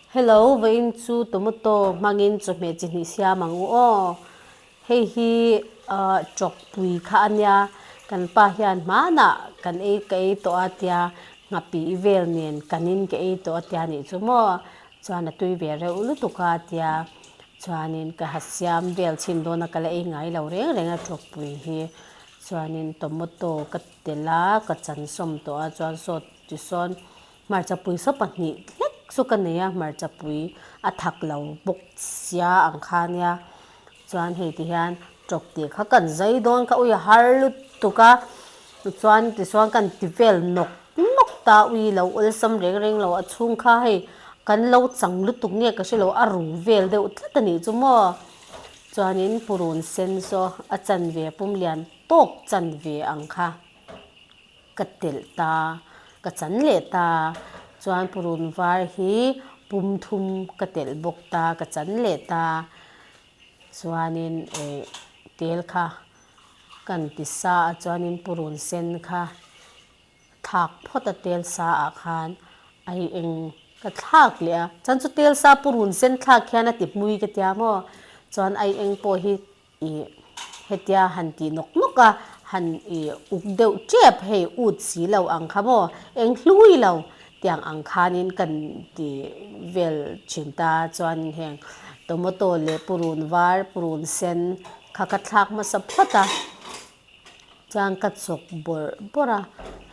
Hello, vawiin chu tomato hmangin chawhmeh chi hnih siam ang u aw. Hei hi chawkpui kha a nia, kan pa hian hmanah kan ei ka ei tawh a tia, nghapih vel nen kanin ka ei tawh a tia nih chu maw. Chuan a tui ve reuh lutuk a tia, chuanin ka ha siam vel chhin dawn a ka la ei ngai lo reng reng a chawkpui hi. Chuanin tomato ka telh a, ka chansawm tawh a, chuan sawt tisawn Hmarchapui saw pahnih hlek chu ka nei a, hmarchapui a thak lo bawk sia ang kha nia. Chuan hei ti hian tawk tih kha kan zai dawn kha ui a har lutuk a, chuan tichuan kan ti vel nawk nawk ta ui lo awlsam reng reng lo a chhung kha hei kan lo chang lutuk nge ka hre lo a ru vel deuh tlat a nih chu maw. Chuanin purun sen saw a chanve pum lian tawk chanve ang kha. Ka telh ta, ka chan leh ta. Chuan purun var hi pum thum ka telh bawk ta, ka chan leh ta. Chuanin eh tel kha kan ti sa a, chuanin purun sen kha thlak phawt a tel sa ah khan ai eng ka thlak leh a. Chuan chu tel sa purun sen thlak hian a ti hmui ka tia maw? Chuan ai eng pawh hi Ih, hetia han tih nawk nawk a, han ih uk deuh tep hei ut si lo ang kha maw, eng hlui lo tiang ang khanin kan ti vel thin ta chuan heng tomato leh purun var, purun sen kha ka thlak hmasa phawt a, chuan ka chawk bawrh bawrh a,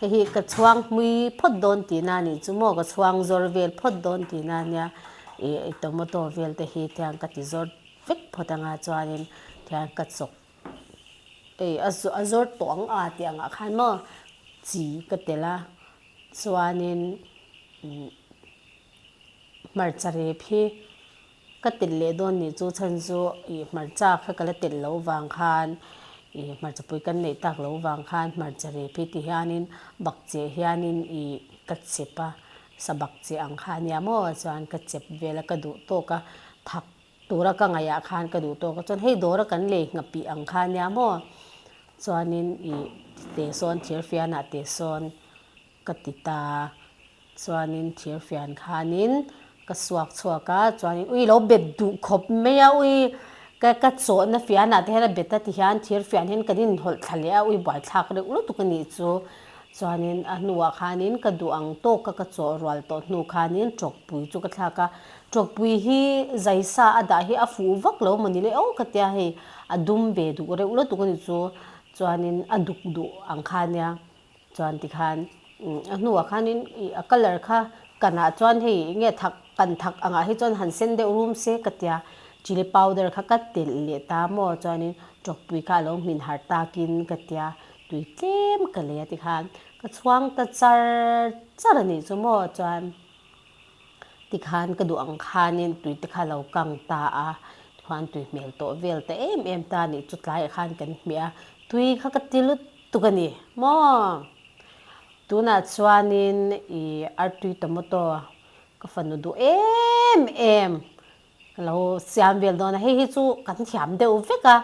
hei hi ka chhuang hmui phawt dawn tihna a nih chu maw, ka chhuang zawr vel phawt dawn tihna a nia, ih tomato vel te hi tiang ka ti zawr. Vek phawt anga chuanin thian ka chawk ei a a zawr tawh ang a tih angah khan maw chi ka telh a chuanin hmarcha rep hi ka telh leh dawn nih chu chhan chu ih hmarcha kha ka la telh loh vang khan ih hmarcha pui kan neih tak loh vang khan hmarcha rep hi ti hianin bakcheh hianin ih ka chep a sabak cheh ang kha ania maw chuan ka chep vel a ka duh tawk a thak Tura ka ngaihah khan ka duh tawk a, chuan hei dawra kan lei nghapih ang kha ania maw? Chuanin ih teh sawn thirfianah teh sawn ka ti ta, chuanin thirfian khanin ka suak chhuak a, chuanin ui lo bet duh khawp mai a, ui ka ka chawhna fianah te hian a bet a ti hian thirfian hian kan inhawlh thla leh a, ui buaithlak reuh lutuk a nih chu. Chuanin a hnuah khanin ka duh ang tawka ka chawh rual tawh hnu khanin tawkpui chu ka thlak a, tawkpui hi zaisa a dah hi a fuh vak lo maw ni le aw ka tia hei a dum ve duh reuh lutuk a ni chu, chuanin a duk duh ang kha nia, chuan tikhan a hnuah khanin ih a colour kha kanah chuan hei enge thak kan thak angah hi chuan han sen deuh rum se ka tia, chilli powder kha ka telh leh ta maw chuanin tawkpui kha a lo hmin har takin ka tia. Tui tlem ka lei a tikhan ka chhuang ta char char a nih chu maw chuan tikhan ka duh ang khanin tui te kha lo kang ta a tikhuan tui hmel tawh vel ta em em ta a nih chu tlaiah khan kan hmeh a tui kha ka ti lutuk a ni maw tunah chuanin ih artui tomato ka fanu duh em em. Ka lo siam vel dawn a, hei hi chu kan thiam deuh vek a,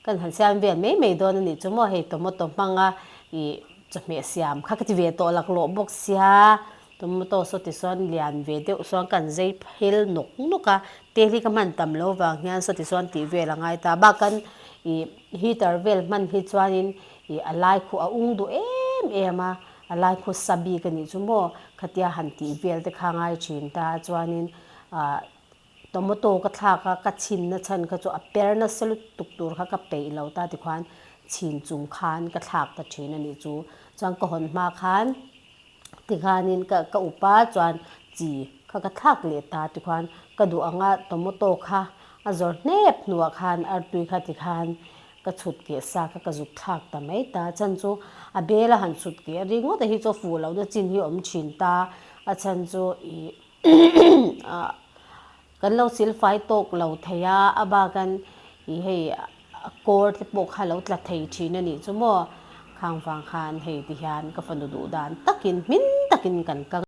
kan han siam vel mai mai dawn a nih chu maw, hei tomato hmanga ih chawhmeh siam kha ka ti ve tawh laklawh bawk sia, tomato saw ti sawn lian ve deuh sawn kan zei phel nawk nawk a, tel hi ka hman tam lo vang hian saw ti sawn tih vel a ngai ta, bakah ih heater vel hman hi chuanin ih a lai khuh a ung duh em em a, a lai khuh sa bik a nih chu maw, khatia han tih vel te kha a ngai thin ta chuanin ah tomato ka thlak a ka chhin na chhan kha chu a per nasa lutuk tur kha ka peih lo ta tikhuan chhin chung khan ka thlak ta thin a nih chu chuan ka hawn hma khan tikhanin ka ka up a chuan chi kha ka thlak leh ta tikhuan ka duh anga tomato kha a zawr hnep hnuah khan artui kha tikhan ka chhut keh sa kha ka zuk thlak ta mai ta chhan chu a bel a han chhut keh a ringawt a hi chu a fuh lohna chin hi a awm thin ta a chhan chu ih. Kan lo silfai tawk lo thei a, a bakan ih hei a kawr te pawh kha lo tla thei thin a nih chu maw, khang vang khan hei ti hian ka fanu duh dan takin hmin takin kan kang.